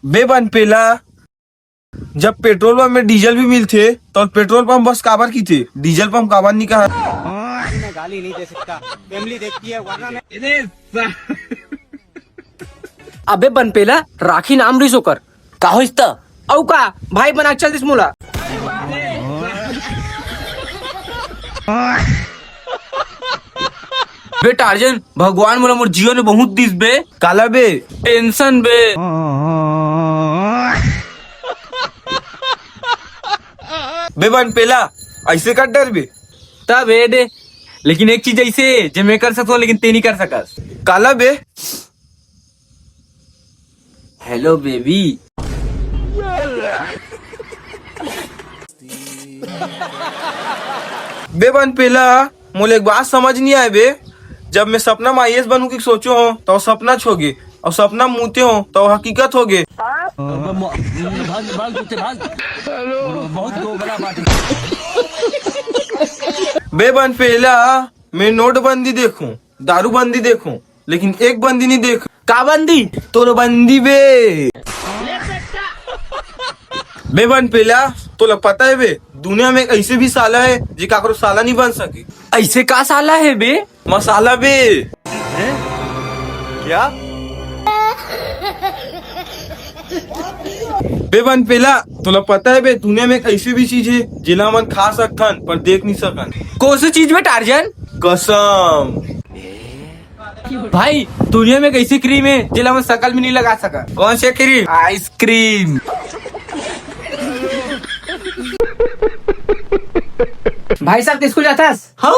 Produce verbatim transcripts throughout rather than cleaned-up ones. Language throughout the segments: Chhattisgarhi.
बे बनपेला, जब पेट्रोल पंप में डीजल भी मिलथे, तो पेट्रोल पंप बस काबर किथे, डीजल पंप काबर नहीं कहा? मैं गाली नहीं दे सकता, फैमिली देखती है वरना मैं अबे बनपेला, राखी नाम रिस ओकर। का होइस त? अउ का, भाई बना के चल दिस मोला। बे टार्जन, भगवान मोला मोर जीवन में बहुत दिस बे। काला बे? टेंशन बे। बे बनपेला, ऐसे कर डर बे। तब हे दे, लेकिन एक चीज ऐसे जे मैं कर सकथों लेकिन ते नहीं कर सकस। काला बे? Hello baby. बे बनपेला, मोला एक बात समझ नहीं आए बे। जब मैं सपना में आईएएस बनू के सोचो हो, तो सपना छोगे, और सपना मूते हो, तो हकीकत होगे। भाग, भाग, जूते भाग। बहुत दोगला बात। बे बनपेला, मैं नोटबंदी देखूं, दारूबंदी देखूं, लेकिन एक बंदी नहीं देख। का बंदी? तोर बंदी बे। बे बनपेला, तोला पता है बे, दुनिया में एक ऐसे भी साला है जे काकरो साला नहीं बन सके। ऐसे का साला है बे? मसाला बे। हैं? क्या? बे बनपेला, तोला पता है बे, दुनिया में एक ऐसी भी चीज है जेला हमन खा सकथन पर देख नहीं सकन। कौन सी चीज बे टार्जन? कसम। भाई, दुनिया में एक ऐसी क्रीम है जेला हमन शकल में नहीं लगा सकन। कौन सी क्रीम? आइसक्रीम। भाई साहब, तैं स्कूल जाथस? हव।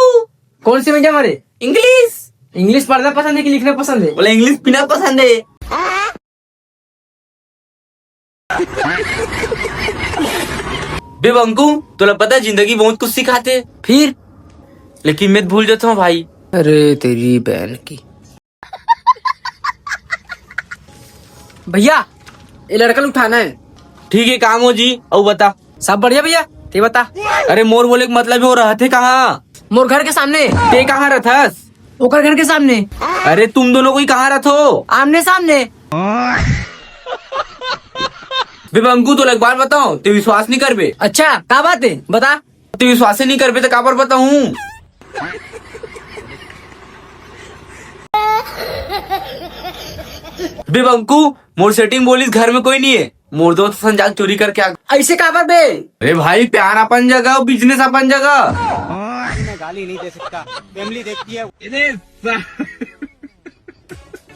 कौन से medium हरे? इंग्लिश। इंग्लिश पढ़ना पसंद है कि लिखना पसंद है? बोला, इंग्लिश पीना पसंद है। बे बंकू, तोला पता है जिंदगी बहुत कुछ सिखाथे। फिर? लेकिन मैं भूल जाता हूँ भाई। अरे तेरी बहन की। भैया, ये लड़का ल उठाना है। ठीक है, काम हो जी। अउ बता। सब बढ़िया भैया, तैं बता। अरे मोर बोले के मतलब है, वो रहथे कहाँ? मोर घर के सामने। तैं कहाँ रहथस? ओकर घर के सामने। अरे तुम दोनों कोई कहाँ रहथो? आमने सामने। बे बंकू, तोला एक बात बताओ, तैं विश्वास नहीं करबे। अच्छा, का बात है? बता। तैं विश्वास नहीं करबे तो काबर बताऊं? बे बंकू, मोर सेटिंग बोलिस घर में कोई नहीं है, मोर दोस्त संग जाके चोरी करके आ। ऐसे काबर बे? अरे भाई, प्यार अपन जगह और बिजनेस अपन जगह। मैं गाली नहीं दे सकता, फैमिली देखती है।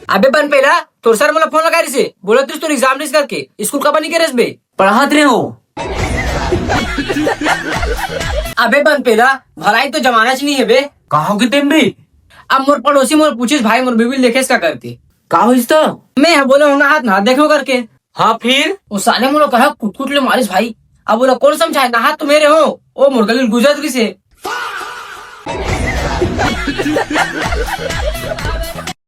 अबे बनपेला, तोर सर मोला फोन लगा रिसे, बोला तू तोर एग्जाम रिस करके स्कूल काबर नहीं करे बे? पढ़ात रहे हो। अबे बनपेला, भलाई तो जमाना च नहीं है बे। कहा हो किते बे? अब मोर पड़ोसी मोर पूछिस भाई मोर बीबी ल देखेस का करके। का होइस त? मैं ह बोले हो नहात नहात देखे हो करके। हाँ फिर? वो साले मोला कहा कुट कुट ले मारिस भाई। अब बोला कौन समझाए, नहात तो मेरे हो, ओ मोर गली ल गुजरत रिसे।